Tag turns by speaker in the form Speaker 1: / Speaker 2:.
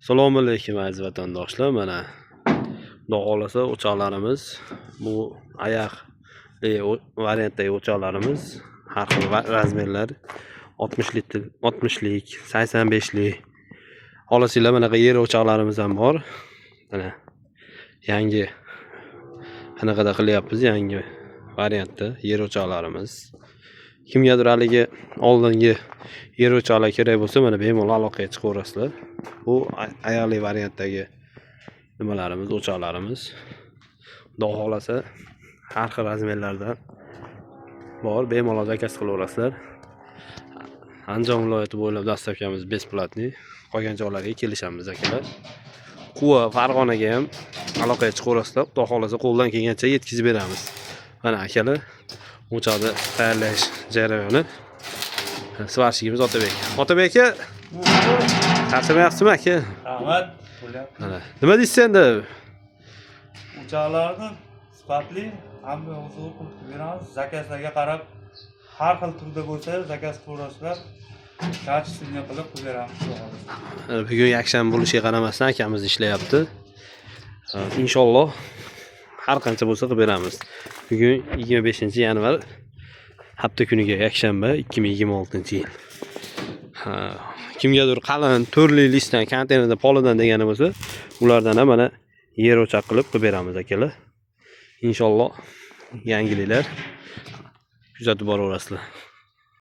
Speaker 1: Assalomu alaykum, aziz vatandoshlar. Mana, Xudo xohlasa, o'choqlarimiz, bu ayaqli variantdagi o'choqlarimiz, har xil razmerlar: 60 litr, 60lik, 85lik. Xohlasanglar, bunaqa yer o'choqlarimiz ham bor. Mana, yangi anaqada qilyapmiz, yangi variantda yer o'choqlarimiz. Kimgadir haligi oldingi yer o'choqlar kerak bo'lsa, mana, bemalol aloqaga chiqaverasizlar. Bu ayaqli variantdagi nimalarimiz, o'choqlarimiz. Xudo xohlasa, har xil razmerlarda bor, bemalol zakaz qilaverasizlar. Andijon viloyati bo'ylab доставка miz бесплатный, qolgan joylarga kelishamiz, akalar. Quva, Farg'onaga ham aloqaga chiqaverasizlar. Xudo xohlasa, qo'ldan kelgancha yetkazib beramiz. Mana, akalar, o'choqni tayyorlash jarayoni. Сварщик imiz Otabek. Otabek aka, charchamayapsizmi, aka?
Speaker 2: Rahmat. Bo'lyapti.
Speaker 1: Mana, nima deysiz endi?
Speaker 2: O'choqlarni sifatli, hamma zo'r qilib beramiz. Zakazlarga qarab, har xil turda bo'lsa, zakaz qilaverasizlar. Качественный qilib qilib beramiz, xudo xohlasa.
Speaker 1: Mana, bugun yakshanba bo'lishiga qaramasdan, akamiz ishlayapti. Inshaalloh, har qancha bo'lsa qilib beramiz. Bugun 25 yanvar, hafta kuniga yakshanba, 2026 yil. Ha, kimgadir qalin to'rtli listdan, konteynerda, polidan degani bo'lsa, ulardan ham mana yer o'choq qilib qilib beramiz, akalar. Inshaalloh, yangiliklar kuzatib boraverasizlar.